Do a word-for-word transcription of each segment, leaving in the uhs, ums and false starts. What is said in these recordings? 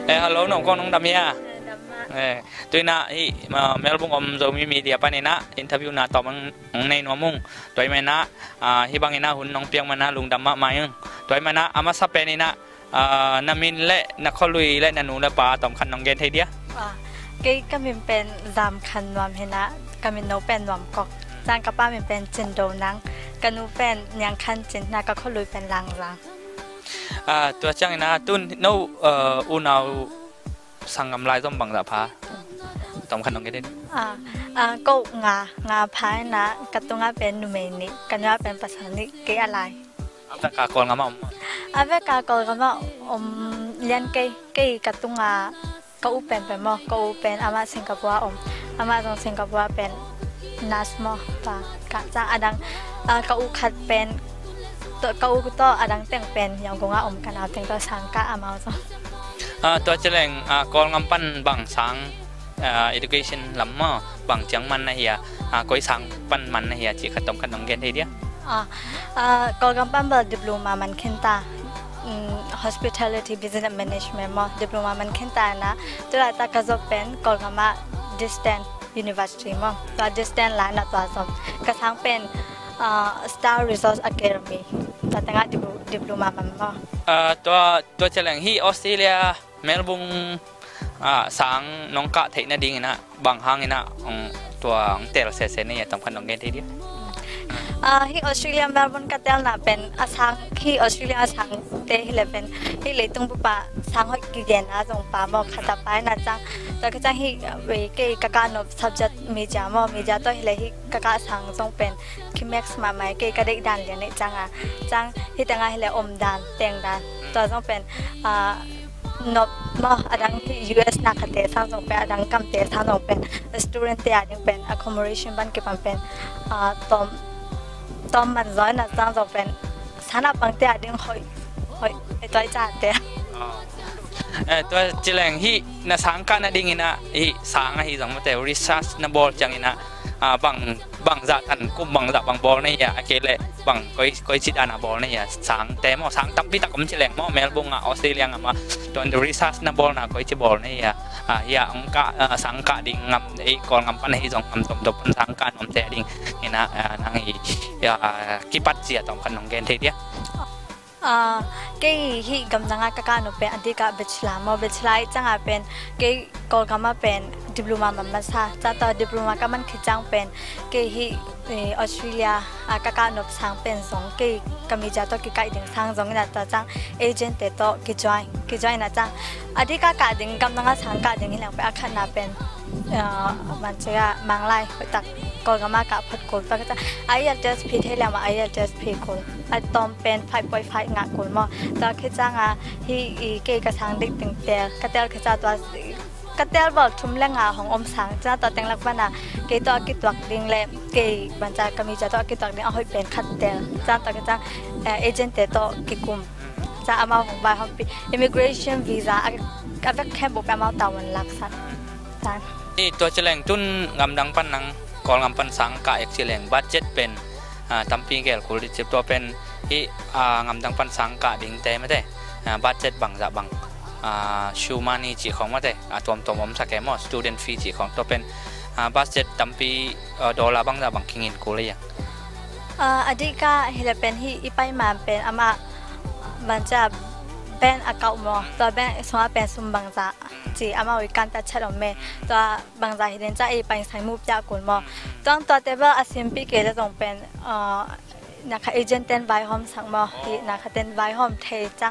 Eh, hello, nong kong nong dam hia? Eh, dam mah. Eh, tu inah hih, ah, Melbourne om Zomi Media paninah interview na tawm ang, ang nei nuam ung. Tua i manah, ah, hih banginah hun nong piak manah lungdam mahmah ung. Tua i manah a masa peninah, ah, na min le na khualui le na nu le pa tawm khat nong gen thei dia? Ah, kei ka min pen Zam Khan Nuam hinah, ka min no pen Nuam Kok. Cang ka pa min pen Cin Do Nang, ka nu pen Niang Khan Cin, na ka khualui pen Langzang. Ah, tua ciangin ah, tu no, ah, unau sanggam lai zom bangzah pha? Tawm khat nong gen in. Ah, ah, ko nga, nga pha inah, ka tungah pen numei nih, ka nungah pen pasal nih, kei a lai. A vek a Kawlgam ah om? A vek a Kawlgam ah om lian kei, kei ka tungah ka u pen pen maw, ka u pen amah Singapore ah om, amah zong Singapore ah pen nurse maw, tua ka cang adang, ah, ka u khat pen, tua, ka u tawh adang teng pen Yangon ah om, ka nau teng tawh sang kah amau zong. Ah, tua ci leng, ah, Kawlgam pan bang sang, ah, education lam maw, bang ciang man na hia, ah, koi sang pan man na hia, cih khat tawm khat nong gen thei dia? Ah, ah, Kawlgam pan bel diploma man khinta, mm, hospitality business management maw, diploma man khinta inah, tu laitak ka zop pen Kawlgam ah distance university maw, tua distance la inah tua zom. Ka sang pen, ah, Star Resource Academy, tua tengah diplo-, diploma man maw. Ah, tua, tua ci leng hih Australia Melbourne, ah, sang nong kah theih nadinginah bang hanginah, um, tua hong tel sese na hia, tawm khat nong gen thei dia? Ah, hih Australia Melbourne ka telna pen a sang, hih Australia a sangte hi le pen hih leitung bup ah sang hoih kigen a zong pa maw, khat a pa inah cang. Tua ka cang hih, eh, kei ka kah nop subject media maw, media tawh hi le hih ka kah sang zong pen ki max mahmah, kei ka deih dan lian nih cang a, cang hih tengah hi le om dan, teng dan, tua zong pen, ah, nop maw, adang hih U S na khate sang zong pen, adang gamte sang zong pen, student te ading pen accommodation ban kipan pen, ah, tawm, tawm man zaw inah sang zong pen, sana pangte ading hoih, hoih, hoih tuai cate. Eh, tua ci leng hih na sang kah nadinginah, hih sang ahi zong mate, research na bawl cianginah, ah, bang bangzah tan kum bangzah bang bawl na hia, a kei leh bang koi, koi ci dan a bawl na hia, sangte maw, sang tampi tak om ci leng maw, Melbourne ah, Australia ah mah, tuan research na bawlna koi ci bawl na hia, ah, hia, ang kah, ah, sang kah ding ngam, ei, Kawlgam pan ahi zong ngam tomtom pan sang kah nuamte ding inah, ah, nang i, ah, kipat zia tawm khat nong gen thei dia? Ah, kei hih gamdang ah ka kah nop pen a dikah bachelor maw, bachelor ih cang ah pen kei Kawlgam ah pen diploma man masa, cang tua diploma ka man khit cang pen kei hih, eh, Australia ah ka kah nop sang pen zong kei ka media tawh kikaih ding sang zong inah tua cang agent te tawh kijoin, kijoin inah cang a dikah kah ding, gamdang ah sang kah ding hi leng pen a khatna pen, ah, man cia Manglai hoihtak Kawlgam ah kah phot kul, tua ka cang I E L T S phi thei leng mah I E L T S phi kul. A tawm pen five point five ngah kul maw. Tua khit ciangin hih i kei ka sang dik ding tel, ka tel khit ciang tua ka tel bel thum le nga hong om sang. Ciang tua teng lak pan a kei tawh a kituak ding le kei bang cia ka media tawh a kituak ding a hoih pen khat tel. Ciang tua khit ciang, eh, agent te tawh kikum. Ciang amau hong vaihawmpih, immigration visa a, a vek khempeuh pen amau tavuan laksak. Ciang. Ih, tua ci leng tun gamdang pan nang Kawlgam pan sang kah ek ci leng budget pen, ah, tampi gel kul dih ci, tua pen hih, ah, gamdang pan sang kah dingte mate, ah, budget bangzah bang, ah, shoe money cih khawng mate, ah, tuamtuam om sak e maw, student fee cih khawng, tua pen, ah, budget tampi, ah, dollar bangzah bang kingin kul a hia? Ah, a dikah hi le pen hih i pai man pen amah bang cia bank account maw, tua bank sungah pen sum bangzah ci amau i kan ta chat om e. Tua bangzah hi den ca i pai sai mu piak kul maw. Tuang tuate bel a simpih kei le zong pen, ah, na kha agent ten vaihawm sak maw, hi na kha ten vaihawm thei ca.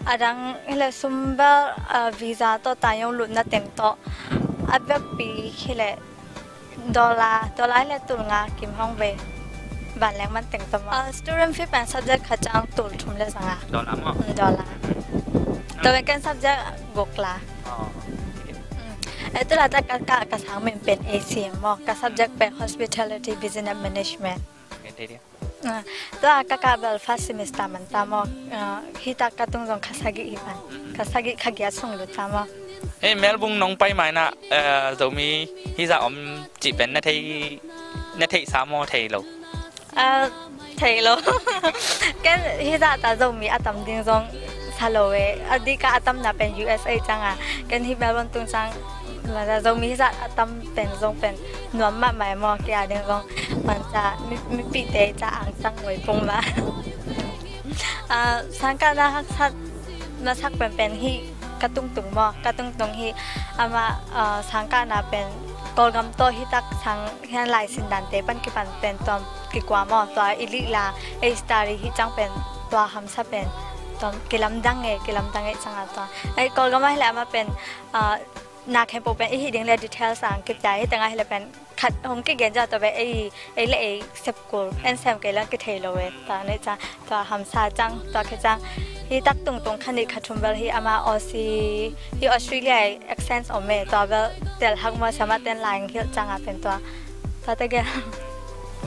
A dang hi le sum bel, ah, visa tawh taiyong lutna teng tawh a vekpi hi le dollar, dollar hi le tul nga kim hong ve. Vanleng man teng tawh maw. Ah, student fee pen subject khat ciang tul thum le za nga. Dollar maw? Mm, dollar. Tua pen ken subject guk la. Oh. Mm. Eh, tu la ta ka, ka, ka sang min pen A C M maw. Ka subject pen Hospitality Business Management. Gen thei dia? Ah, tua ka kah bel first semester man ta maw. Ah, hih tak ka tung zong kha sagih hi pan. Kha sagih kha giat sung lut ta maw. Eh, Melbourne nong pai mai na, eh, Zomi hih zah om cih pen na thei, na theihsa maw, thei lo? Ah, thei lo. Ken hih zah ta Zomi a tam ding zong sa lo e. A dika a tamna pen U S A cang a, ken hih Melbourne tung cang, masa Zomi hisa a tam pen zong pen nuam mahmah e maw, kei a ding zong masa mi, mipite ca angtang ngoi pong mah. Ah, sangkahna haksat masak penpen hih ka tungtung maw, ka tungtung hih amah, ah, sangkahna pen Kawlgam tawh hih tak sang hian laisin dante pan kipan pen tuam kikua maw, tua i lihla ei study hih cang pen tua hamsa pen tuam kilamdang e, kilamdang e cang a tua. Ei Kawlgam ah hileh amah pen, ah, na khempeuh pen i hih ding le details ang kipia, hih tengah hileh pen khat hong kigen jaw tua pen ei, ei le ei sepkul en sem kei lang kithei lo e, tua nei cang, tua hamsa cang, tua khe cang. Hih tak tungtung kha nih kha thum bel hih amah Aussie, hih Australia ei exchange om e, tua bel tel hak maw, siamah ten lai hilh cang a pen tua. Tua te gen.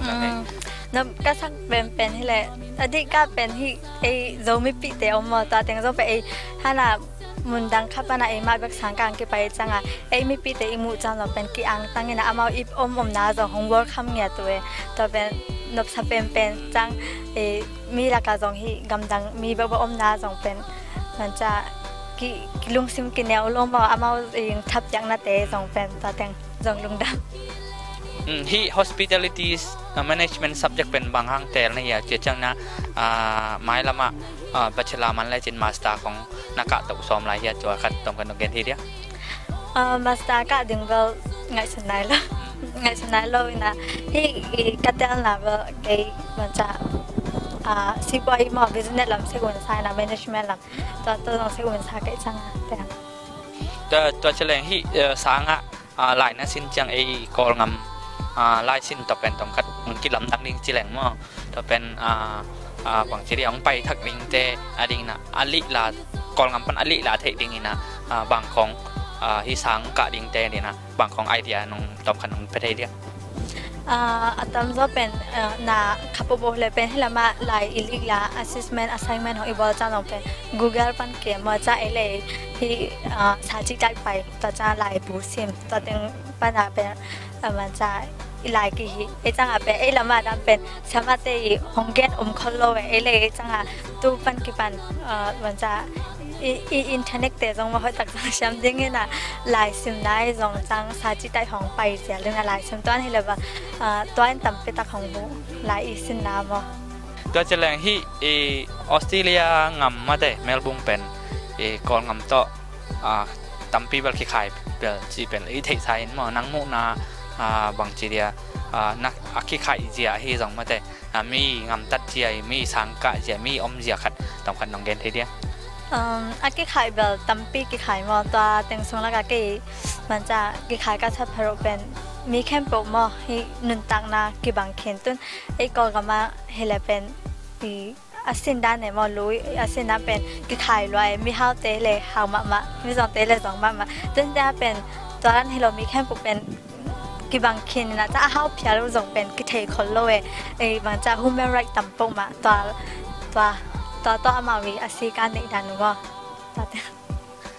Mm. Nop ka sak penpen hileh, a dika pen hih ei Zomipihte om maw, tua teng zong pen ei hana mundang kha pana ei mah bek sangkah ang kipai cang a, ei mipite i muh cang zong pen ki-angtang ina, amau i om omna zong hong welcome ngiat uh e. Tua pen nopsa penpen cang, ei mi laka zong hih gamdang mi bekbek omna zong pen manca ki, ki lungsim kineu lo maw, amau i thappiaknate zong pen tua teng zong lungdam. Hmm, hih hospitality, uh, management subject pen bang hang tel na hia, cia ciangna, uh, mailamah, uh, bachelor man le cin master khong na kah toh sawm lai hia, tua khat tawm kan gen hi dia. Uh, master kah ding bel ngaihsun nai lo. Ngaihsun nai lo ina, hih i ka telna bel kei manca, uh, sipuai maw, business lam sek un sa ina, management lam tua, tua zong sek un sa kei cang a, tua. Tua, tua ci leng hih, uh, sangah, ah, lai na sin ciang ei Kawlgam, ah, laisin tawh pen tawm khat hong kilamdang ding ci leng maw? Tua pen, ah, ah, bang ci dih, hong pai thak dingte a dingin ah, a lihla, Kawlgam pan a lihla theih dingin ah, ah, bang khong, ah, hih sang kah dingte dingin ah, bang khong idea nong tawm khat nong pia thei dih. Ah, a tamzaw pen, ah, na kha pohpoh le pen hih lamah lai i lihla, assessment, assignment hong i bawl cang zong pen Google pan kem maw, ca ei le ei hih, ah, sa ci taih pai, tua ca lai bu sim, tua teng pana pen, ah, manca i lai kihi. Ei canga pen, ei lamah dan pen siamahte i hong gen om khol lo e, ei le ei canga tu pan kipan, ah, manca i, i internet te zong maw hoih tak zong siam dingin ah, lai simna i zong cang sa ci taih hong pai zial ding a, lai sim tuan hi le ba, ah, tua in tampi tak hong bu lai i sinna maw. Tua ci leng hih i Australia ngam mate, Melbourne pen i Kawlgam tawh, ah, tampi bel kikhai bel ci bel i theihsa in maw, nang muhna, ah, bang ci dia, ah, na, a kikhai zia hi zong mate, ah, mi ngamtat zia, mi sangkah zia, mi om zia khat tawm khat nong gen thei dia. Um, a kikhai bel tampi kikhai maw, tua teng sung laka kei manca kikhai ka sat pharuk pen mi khempeuh maw, hih nuntakna kibang khin tun ei Kawlgam ah hi le pen i a sin dan e maw, lui a sin dan pen kikhai lua e, mihaute le hau mahmah, mizawngte le zawng mahmah. Tun tia pen tua dan hi lo, mi khempeuh pen kibang khin ina, ca a hau phial uh zong pen kithei khol lo e. Ei bang ca human right tam peuhmah, tua, tua, tua, tua amau i a sika neih dan uh maw. Tua te.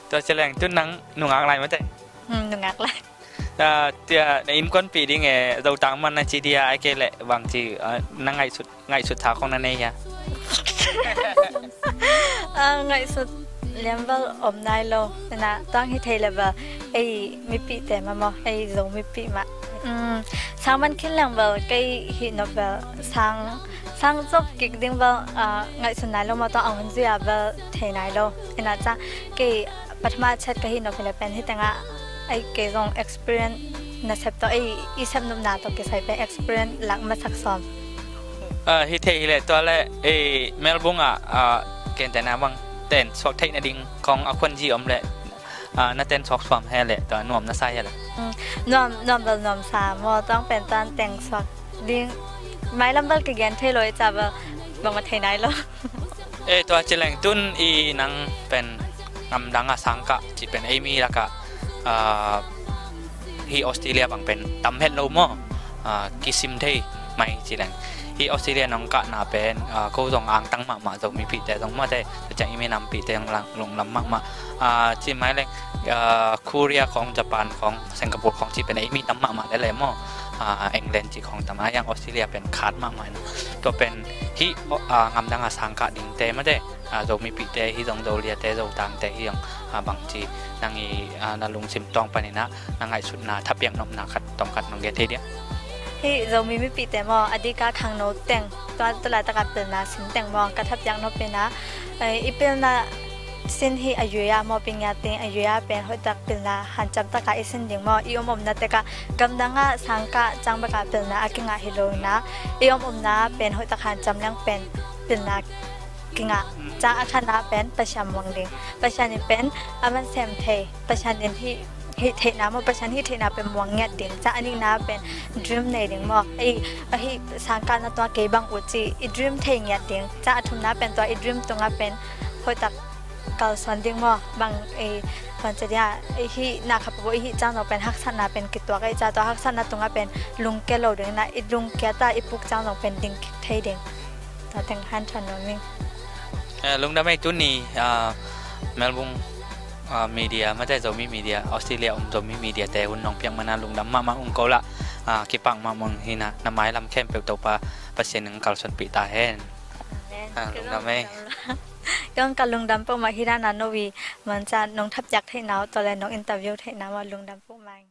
Tua ci leng tun nang nungak lai mate? Hmm, nungak lai. Ah, tia, na innkuanpih ding e, zotang man na ci dia, ai kei leh bang ci, ah, na ngaihsut, ngaihsut tha khong na nei hia? Ah, ngaihsut liam bel om nai lo. Na tang hi thei le bel ei mipihte mah maw, ei Zomipih mah. Um, sang man khin leng bel kei hih nop bel sang, sang zop kik ding bel, ah, ngaihsun nai lo maw, tang a hun zui a bel thei nai lo. Ina ca kei pathama chat ka hih nop hi le pen hih tengah ei kei zong experience nasep tawh, ei i sep nopna tawh kisai pen experience lak masak sawm. Ah, hi thei hi le tua le ei Melbourne ah, ah, kentena bang ten suak theih nading khong a khuan zi om le, ah, na ten suak suam he le tua nuam na sa he le. Mm, nuam, nuam bel nuam sa maw, tuang pen tuan teng suak ding mailam bel kigen thei lo i ca bel bangmah thei nai lo. E, tua ci leng tun i nang pen ngamdang a sangkah ci pen ei mi lakah, ah, hi Australia bang pen tam het lo maw, ah, kisim thei mai ci leng. Hi Australia nong kahna pen, ah, ko zong angtang mahmah, Zomipihte zong mate, tua ciang i minam pihte zong lang, lunglam mahmah. Ah, ci mai leng, ah, Korea khong, Japan khong, Singapore khong ci pen ei mi tam mahmah lele maw. Ah, England ci khong tam a, yang Australia pen khat mahmah ina. Tua pen hi, ah, ngamdang a sangkah dingte mate. Zomipihte hi zong, Zoliate, Zotangte hi zong, bangci nang i na lungsim tawng panin ah na ngaihsutna, thapiak nopna khat tawng khat nong gen thei diam? Hih Zomi mipihte maw, a dikah khangno teng, tua tulaitakah pilna sin teng maw, ka thapiak nopna, i pilna sin hi a yui-a maw, pi ngiat ding, a yui-a pen hoihtak pilna hancam takah i sin ding maw, i om omna tekah gamdangah sangkah cang bekah pilna a kingah hi lo na, i om omna pen hoihtak hancam leng pen pilna kingah. Ca a khatna pen Pasian muang ding, Pasian in pen a man sem thei, Pasian in hih hih theihna maw, Pasian hih theihna pen muang ngiat ding. Ca a nihna pen dream nei ding maw, ei, ahi sangkahna tungah kei bang uh ci i dream thei ngiat ding. Ca a thumna pen tua i dream tungah pen hoihtak kalsuan ding maw, bang ei, bang ci dia, hih na kha papo, hih cang zong pen haksatna pen kituak ei, ca tua haksatna tungah pen lungkia lo ding na, i lungkia ta i puk cang zong pen ding kik thei ding. Tua teng hanthawn nuam ing. Lungdam ei, tuni Melbourne media, mate Zomi media, Australia om Zomi media te hun nong piak mana lungdam mahmah ung ko lah. Kipak mahmah ung hi na, na mailam khempeuh Topa Pasian in kalsuanpih ta hen. Amen. Lungdam ei. Kong ka lungdam peuhmah hi na, na no i manca nong thapiak theihna uh, tua le nong interview theihna uh lungdam peuhmah ing.